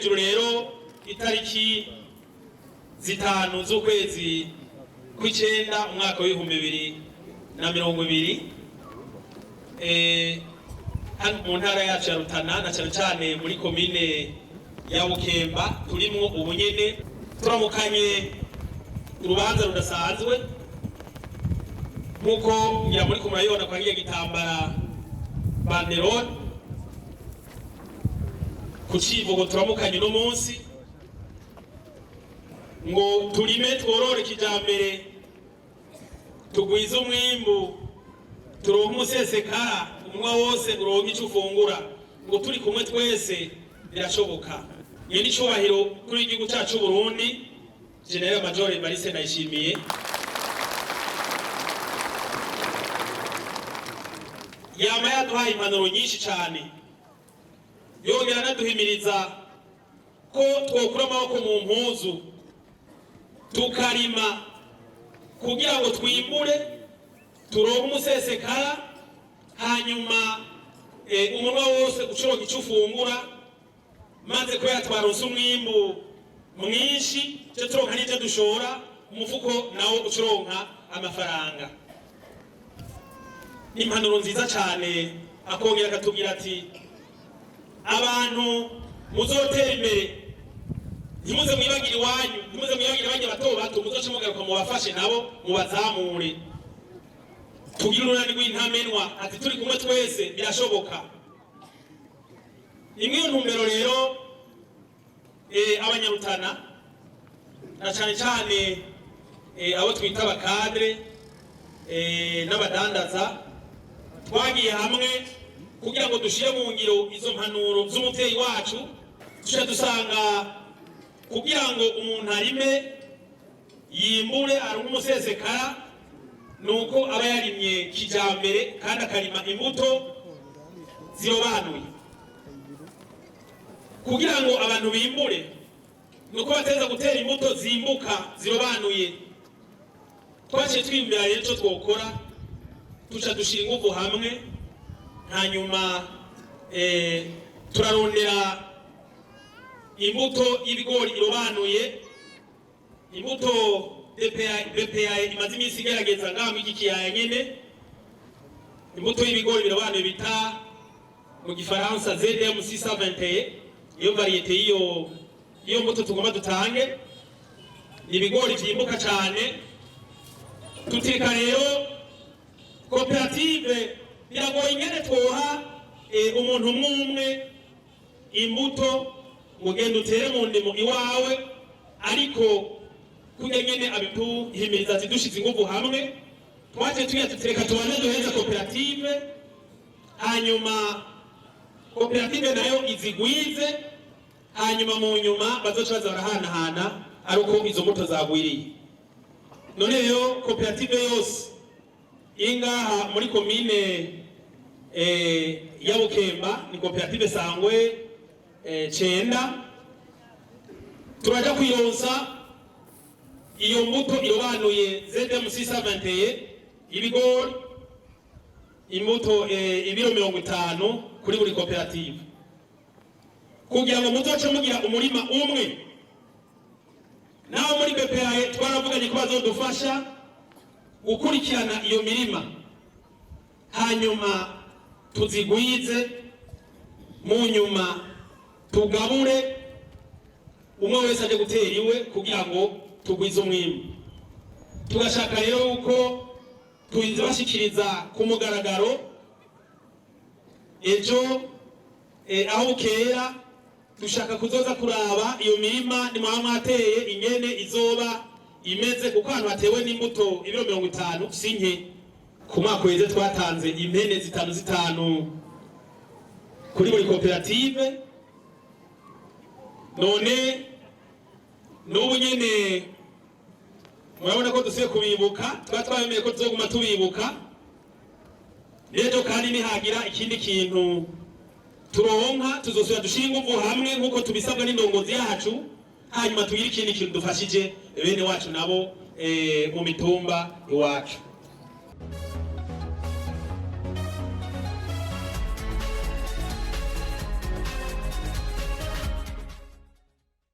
Hejuru rero, itariki 5 z'ukwezi kw'icenda, umwaka w'2020, hano mu ntara yacu ya Rutana, na cyane cyane muri komine ya Bukemba turimwo ubu nyene, turamukanye urubanza rudasanzwe, nk'uko ngira muri kumurayibona kwa kiya gitambara, banderole ku civugo turamukanye uno munsi ngo "Turime tworore kijambere, tugwize umwimbu, turonke umusesekara, umunwa wose uronke ico ufungura", ngo turi kumwe twese birashoboka. Iyo ni icubahiro kuri igihugu cacu Burundi, Général Major Evariste Ndayishimiye, yama yaduhaye impanuro nyinshi cane, yongera anaduhimiriza ko twokura amaboko mu mpuzu tukarima kugira ngo twimbure, turonke umusesekara, hanyuma umunwa wose ucoronka ico ufungura, maze kubera twaronse umwimbu mwinshi, cyo turonka n'ivyo dushora, umufuko nawo ucuronka amafaranga. Ni impanuro nziza cane. Akongera akatubwira ati: "Abantu muzotera imbere, ntimuze mwibagire iwanyu, ntimuze mwibagire abandi bato bato, muzoce mugaruka mubafashe nabo mubazamure, tugire urunani rw'intamenwa." Ati: "Turi kumwe twese birashoboka." Imwe iyo ntumbero rero, Abanyarutana, na cane cane abo twita aba cadres n'abadandaza, twagiye hamwe kugira ngo dushire mu ngiro izo mpanuro z'umuvyeyi wacu. Duce dusanga kugira ngo umuntu arime, yimbure, aronke umusesekara, nuko aba yarimye kijambere kandi akarima imbuto zirobanuye. Kugira ngo abantu bimbure, nuko bateza gutera imbuto zimbuka zirobanuye. Twaciye twiyumvira rero ico twokora, tuca dushira inguvu hamwe, hanyuma turarondera imbuto y'ibigori irobanuye, imbuto DPA, BPA imaze iminsi igerageza ngaha muri iki kiyaya nyene, imbuto y'ibigori birobanuye bita mu Gifaransa ZM 621. Iyo variété y'iyo mbuto tugomba dutange ni ibigori vyimbuka cane. Tutirika rero koperative, biragoye ingene twoha umuntu umwe umwe imbuto ngo genda utere mu ndimo iwawe, ariko kurya nyene abituhimiriza ati dushize inguvu hamwe, twaje tugira tutireka tubanze duheze koperative, hanyuma koperative nayo izigwize, hanyuma mu nyuma bazoca baza barahanahana ari uko izo mbuto zagwiriye. None rero koperative yose iri ngaha muri komine ya Bukemba ni koperative Sangwe cenda, turaja kuyironsa iyo mbuto irobanuye ZM 621 ibigori, imbuto ibiro 50 kuri buri koperative, kugira ngo muzoce mugira umurima umwe. Naho muri BPA twaravuganye ko bazodufasha gukurikirana iyo mirima, hanyuma tuzigwize, mu nyuma tugabure, umwe wese aje gutera iwe kugira ngo tugwize umwimbu. Tugashaka rero yuko tuzibashikiriza ku mugaragaro ejo aho bukera. Dushaka kuzoza kuraba iyo mirima nimwaba mwateye ingene izoba imeze, kuko ahantu hatewe n'imbuto ibiro 50 si nke. Ku mwaka uheze twatanze impene zitanu zitanu kuri buri koperative. None n'ubu nyene murabona ko dusubiye kubibuka. Twaba twabemeye ko tuzoguma tubibuka rero, kandi nihagira ikindi kintu turonka, tuzosubira dushyire ingufu hamwe nk'uko tubisabwa n'indongozi yacu, hanyuma tugire ikindi kintu dufashije bene wacu nabo mu mitumba iwacu.